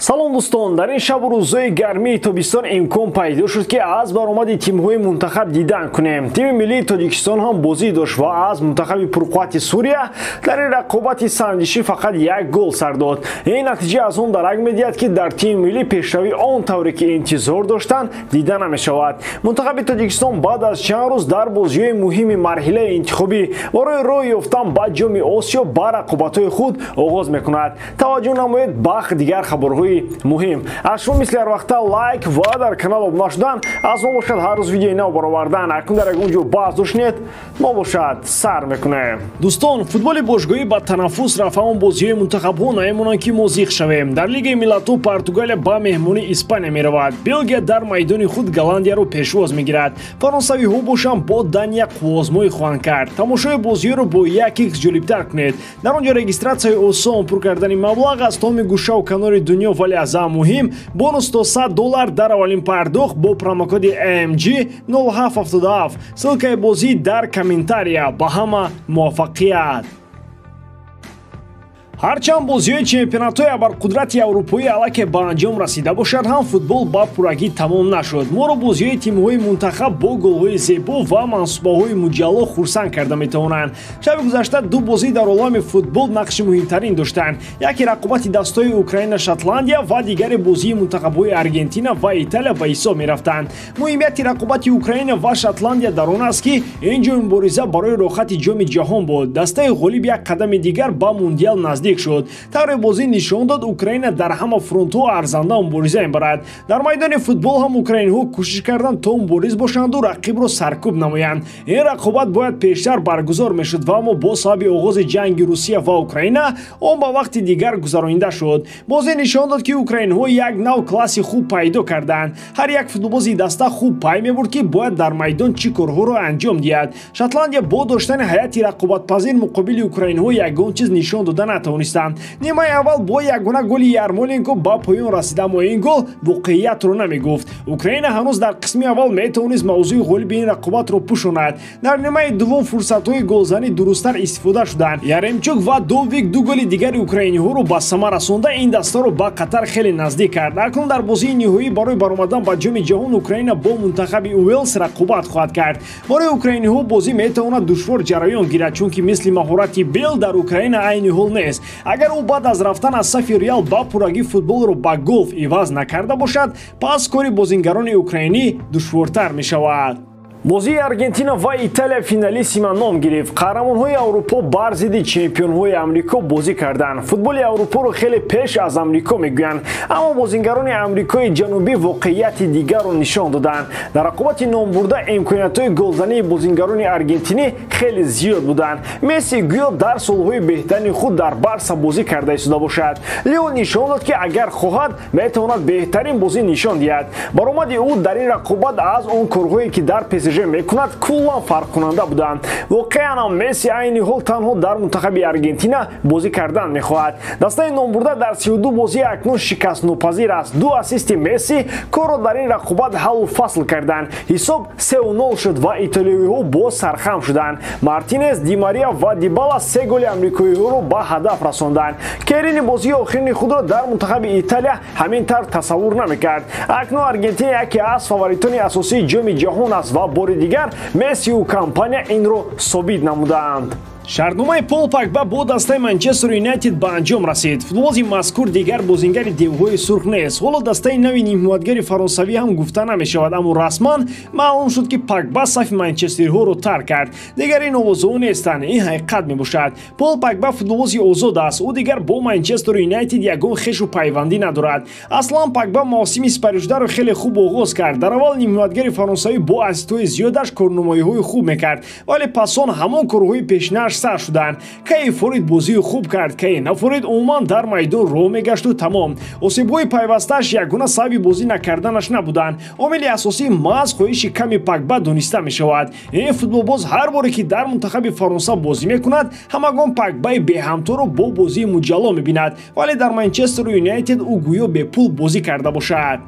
Салом дӯстон, дар ин шабу рӯзҳои гармии тобистон имкон пайдо шуд, ки аз баромади тимҳои мунтахаб дидан кунем. Тими миллии Тоҷикистон ҳам бозӣ дошт ва аз мунтахаби пурқуввати Сурия дар ин рақобати санҷишӣ фақат як гол сар дод. Ин натиҷа аз он дарак медиҳад, ки дар тими миллӣ пешравӣ он тавре ки интизор доштанд дида намешавад. Мунтахаби Тоҷикистон баъд аз чанд рӯз дар бозиҳои муҳими марҳилаи интихобӣ барои роҳ ёфтан ба Ҷоми Осиё ба рақобатҳои худ оғоз мекунад. Таваҷҷӯҳ намоед ба дигар хабарҳои муҳим. Аз шумо мисли ҳар вақта лайк ва дар канал обуна шудан, аз мо бошад ҳар рӯз видеои нав баровардан. Акнун дар ягон ҷо баҳс дошнед, мо бошад сар мекунем. Дӯстон, футболи бошгоҳӣ ба танаффус рафт, аммо бозиҳои мунтахабҳо намемонанд, ки мо зиқ шавем. Дар Лигаи миллатҳо Португалия ба меҳмонии Испания меравад. Белгия дар майдони худ Голландияро пешвоз мегирад. Фаронсавиҳо бошанд бо Дания қуввозмоӣ хоҳанд кард. Тамошои бозиҳоро бо 1x ҷолибтар кунед. Дар он ҷо регистратсияи осон, пур кардани маблағ аз томи гӯшаву канори дунё, вале аз ҳама муҳим бонус то $100 дар аввалин пардохт бо промокоди AMG 0777. Ссылкаи бозӣ дар комментария. Ба ҳама муваффақият! Ҳарчанд бозиҳои чемпионатҳои абарқудрати аврупоӣ аллакай ба анҷом расида бошад ҳам, футбол ба пуррагӣ тамом нашуд. Моро бозиҳои тимҳои мунтахаб бо голҳои зебо ва мансубаҳои муҷалло хурсанд карда метавонанд. Шаби гузашта ду бозӣ дар олами футбол нақши муҳимтарин доштанд. Яке рақобати дастҳои Украина Шотландия ва дигаре бозии мунтахабҳои Аргентина ва Италия ба ҳисоб мерафтанд. Муҳимияти рақобати Украина ва Шотландия дар он аст, ки ин ҷо мубориза барои роҳхати Ҷоми ҷаҳон буд. Дастаи ғолиб як қадами дигар ба мундиал наздик шуд. Тавре бозӣ нишон дод, Украина дар ҳама фронтҳо арзанда мубориза мебарад. Дар майдони футбол ҳам украинҳо кӯшиш карданд, то мубориз бошанду рақибро саркӯб намоянд. Ин рақобат бояд пештар баргузор мешуд, ва аммо бо сабаби оғози ҷанги Русия ва Украина он ба вақти дигар гузаронида шуд. Бозӣ нишон дод, ки украинҳо як нав класси хуб пайдо карданд. Ҳар як футболбози даста хуб пай мебурд, ки бояд дар майдон чӣ корҳоро анҷом диҳад. Шотландия бо доштани ҳайати рақобатпазир муқобили украинҳо ягон чиз нишон дода натавонистанд. Нимаи аввал бо ягона голи Ярмоленко ба поён расид, аммо ин гол воқеиятро намегуфт. Украина ҳанӯз дар қисми аввал метавонист мавзӯи ғолиби ин рақобатро пӯшонад. Дар нимаи дуввум фурсатҳои голзанӣ дурусттар истифода шуданд. Яремчук ва Довбик ду голи дигари украиниҳоро ба самар расонда, ин дастаро ба Қатар хеле наздик кард. Акнун дар бозии ниҳоӣ барои баромадан ба Ҷоми ҷаҳон Украина бо мунтахаби Уэлс рақобат хоҳад кард. Барои украиниҳо бозӣ метавонад душвор ҷараён гирад, чунки мисли маҳорати Бел дар Украина айни ҳол нест. Агар ӯ баъд аз рафтан аз сафи Реал ба пуррагӣ футболро ба голф иваз накарда бошад, пас кори бозингарони украинӣ душвортар мешавад. Бозии Аргентина ва Италия финалиссима ном гирифт. Қаҳрамонҳои Аврупо бар зидди чемпионҳои Амрико бозӣ карданд. Футболи Аврупоро хеле пеш аз Амрико мегӯянд, аммо бозингарони Амрикои Ҷанубӣ воқеияти дигарро нишон доданд. Дар рақобати номбурда имкониятҳои голзании бозингарони аргентинӣ хеле зиёд буданд. Месси гӯё дар солҳои беҳтарини худ дар Барса бозӣ карда истода бошад. Лео нишон дод, ки агар хоҳад, метавонад беҳтарин бозӣ нишон диҳад. Баромади ӯ дар ин рақобат аз он корҳое, ки дар ПСЖ мекунад, куллан фарқкунанда буданд. Воқеан Месси айни ҳол танҳо дар мунтахаби Аргентина бозӣ кардан мехоҳад. Дастаи номбурда дар 32 бозӣ акнун шикастнопазир аст. Ду ассисти Месси корро дар ин рақобат ҳаллу фасл карданд. Ҳисоб 3-0 шуд ва итолиёиҳо боз сархам шуданд. Мартинес, Ди Мария ва Дибала се голи амрикоиҳоро ба ҳадаф расонданд. Керини бозии охирини худро дар мунтахаби Италия ҳамин тавр тасаввур намекард. Акнун Аргентина яке аз фаворитони асосии Ҷоми ҷаҳон аст ва бори дигар Мессиу компания инро собит намуданд. Шартномаи Пол Погба бо дастаи Манчестер Юнайтед ба анҷом расид. Футболбози мазкур дигар бозингари девҳои сурх нест. Ҳоло дастаи нави нимҳимоятгари фаронсавӣ ҳам гуфта намешавад, аммо расман маълум шуд, ки Погба сафи манчестерҳоро тарк кард. Дигар ин овозҳо нестанд, ин ҳақиқат мебошад. Пол Погба футболбози озод аст. Ӯ дигар бо Манчестер Юнайтед ягон хешу пайвандӣ надорад. Аслан Погба мавсими сипаришударо хеле хуб оғоз кард. Дар аввал нимҳимоятгари фаронсавӣ бо ассистҳои зиёдаш корнамоиҳои хуб мекард, вале пас он ҳамон корҳои пешинаш сар шуданд. Кай форид бозии хуб кард, кай нафорид умуман дар майдон роҳ мегашту тамом. Осебҳои пайвастааш ягона сабаби бозӣ накарданаш набуданд. Омили асосӣ маҳз хоҳиши ками Погба дониста мешавад. Ин футболбоз ҳар боре ки дар мунтахаби Фаронса бозӣ мекунад, ҳамагон Погбаи беҳамторо бо бозии муҷалло мебинад, вале дар Манчестер Юнайтед ӯ гӯё бепул бозӣ карда бошад.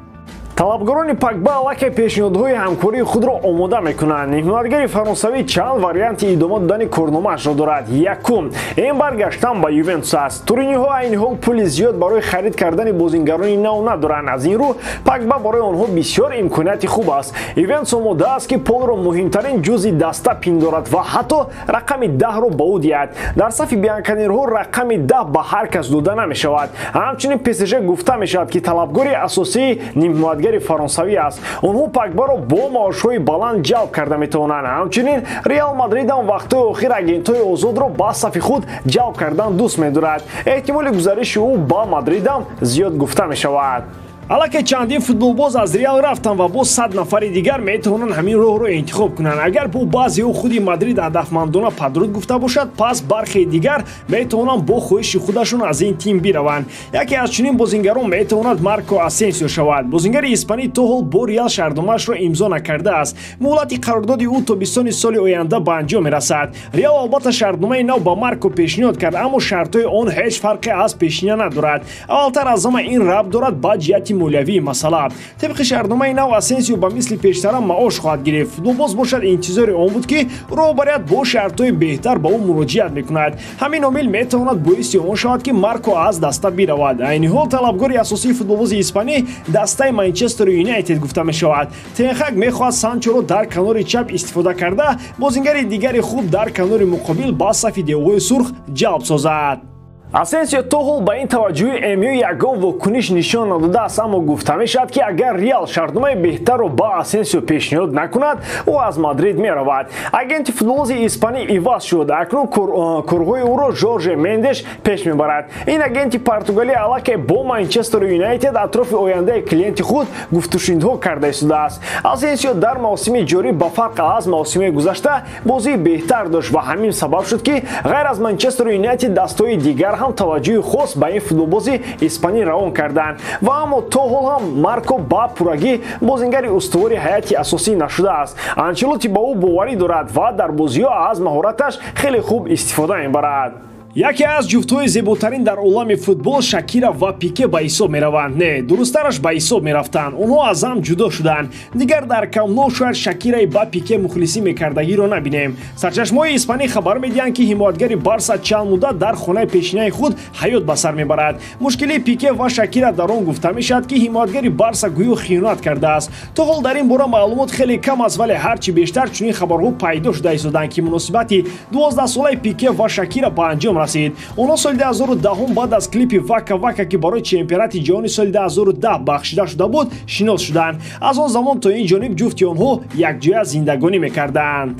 Талабгарони Погба аллакай пешниҳодҳои ҳамкории худро омода мекунанд. Ҳимоятгари фаронсавӣ чанд варианти идома додани корномаашро дорад. Якум, ин баргаштан ба Ювентус аст. Туриниҳо айни ҳол пули зиёд барои харид кардани бозингарони нав надоранд. Аз ин рӯ Погба барои онҳо бисёр имконияти хуб аст. Ювентус омода аст, ки Полро муҳимтарин ҷузъи даста пиндорад ва ҳатто рақами 10-ро ба ӯ диҳад. Дар сафи бианканерҳо рақами 10 ба ҳар кас дода намешавад. Ҳамчунин ПСЖ гуфта мешавад, ки талабгори асосии нимҳимоятгари фаронсавӣ аст. Онҳо Погбаро бо маошҳои баланд ҷалб карда метавонанд. Ҳамчунин Реал Мадрид ҳам вақтҳои охир агентҳои озодро ба сафи худ ҷалб кардан дӯст медорад. Эҳтимоли гузариши ӯ ба Мадрид ҳам зиёд гуфта мешавад. Аллакай чандин футболбоз аз Реал рафтанд ва боз 100 нафари дигар метавонанд ҳамин роҳро интихоб кунанд. Агар бо баъзеҳо худи Мадрид ҳадафмандона падруд гуфта бошад, пас бархе дигар метавонанд бо хоҳиши худашон аз ин тим бираванд. Яке аз чунин бозингарон метавонад Марко Асенсио шавад. Бозингари испанӣ то ҳол бо Реал шартномаашро имзо накардааст. Муҳлати қарордоди ӯ тобистони соли оянда ба анҷом мерасад. Реал албатта шартномаи нав ба Марко пешниҳод кард, аммо шартҳои он ҳеҷ фарқе аз пешина надорад. Аввалтар аз ҳама ин рабт дорад ба ҷиҳати молиявии масъала. Тибқи шартномаи нав Асенсио ба мисли пештара маош хоҳад гирифт. Футболбоз бошад интизори он буд, ки роҳбарият бо шартҳои беҳтар ба ӯ муроҷиат мекунад. Ҳамин омил метавонад боиси он шавад, ки Марко аз даста биравад. Айни ҳол талабгори асосии футболбози испанӣ дастаи Манчестер Юнайтед гуфта мешавад. Тен Хаг мехоҳад Санчоро дар канори чап истифода карда, бозингари дигари хуб дар канори муқобил ба сафи девҳои сурх ҷалб созад. Асенсио то ҳол ба ин таваҷҷӯҳи МЮ ягон вокуниш нишон надодааст, аммо гуфта мешавад, ки агар Реал шартномаи беҳтарро ба Асенсио пешниҳод накунад, ӯ аз Мадрид меравад. Агенти футболози испанӣ иваз шуд. Акнун корҳои ӯро Жорже Мендеш пеш мебарад. Ин агенти португалӣ аллакай бо Манчестер Юнайтед атрофи ояндаи клиенти худ гуфтушунидҳо карда истодааст. Асенсио дар мавсими ҷорӣ ба фарқ аз мавсими гузашта бозии беҳтар дошт ва ҳамин сабаб шуд, ки ғайр аз Манчестер Юнайтед дастҳои дигар ҳам таваҷҷӯҳи хос ба ин футболбози испанӣ равон карданд. Ва аммо то ҳол ҳам Марко ба пуррагӣ бозингари устувори ҳайати асосӣ нашудааст. Анчелоти ба ӯ боварӣ дорад ва дар бозиҳо аз маҳораташ хеле хуб истифода мебарад. Яке аз ҷуфтҳои зеботарин дар олами футбол Шакира ва Пике ба ҳисоб мераванд. Не, дурусттараш ба ҳисоб мерафтанд. Онҳо аз ҳам ҷудо шуданд. Дигар дар Камп Ноу шояд Шакираи ба Пике мухлисӣ мекардагиро набинем. Сарчашмаҳои испанӣ хабар медиҳанд, ки ҳимоятгари Барса чанд муддат дар хонаи пешинаи худ ҳаёт ба сар мебарад. Мушкилии Пике ва Шакира дар он гуфта мешавад, ки ҳимоятгари Барса гӯё хиёнат кардааст. То ҳол дар ин бора маълумот хеле кам аст, вале ҳарчи бештар чунин хабарҳо пайдо шуда истоданд, ки муносибати 12-солаи Пике ва Шакира ба анҷом расид. Онҳо соли 2010 баъд аз клипи Вака Вака, ки барои чемпионати ҷаҳони соли 2010 бахшида шуда буд, шинос шуданд. Аз он замон то ин ҷониб ҷуфти онҳо якҷоя зиндагонӣ мекарданд.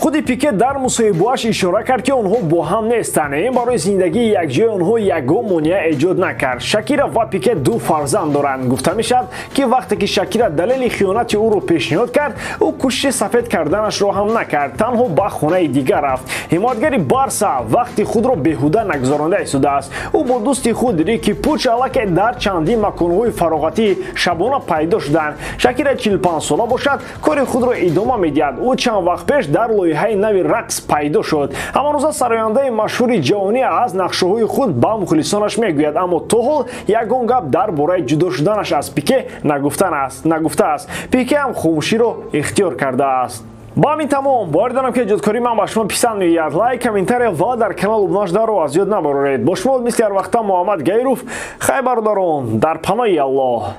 Худи Пике дар мусоҳибааш ишора кард, ки онҳо бо ҳам нестанд. Ин барои зиндагии якҷои онҳо ягон монеа эҷод накард. Шакира ва Пике ду фарзанд доранд. Гуфта мешавад, ки вақте ки Шакира далели хиёнати ӯро пешниҳод кард, ӯ кӯшиши сафед карданашро ҳам накард, танҳо ба хонаи дигар рафт. Ҳимоятгари Барса вақти худро беҳуда нагузаронда истодааст. Ӯ бо дӯсти худ Рики Пуч аллакай дар чандин маконҳои фароғатӣ шабона пайдо шуданд. Шакира 45 сола бошад, кори худро идома медиҳад. Ӯ чанд вақт пеш дар лоиҳаи нави рақс пайдо шуд. Ҳамарӯза сарояндаи машҳури ҷаҳонӣ аз нақшаҳои худ ба мухлисонаш мегӯяд, аммо то ҳол ягон гап дар бораи ҷудо шуданаш аз Пике нагуфтааст. Пике ҳам хомӯширо ихтиёр кардааст. Ба ҳамин тамом. Бовар дорам, ки эҷодкории ман ба шумо писанд меояд. Лайк, комментария ва дар канал обуна шуданро аз ёд набароред. Бо шумо мисли ҳар вақта Муҳаммад Гаиров. Хайр, бародарон, дар паноҳи Аллоҳ.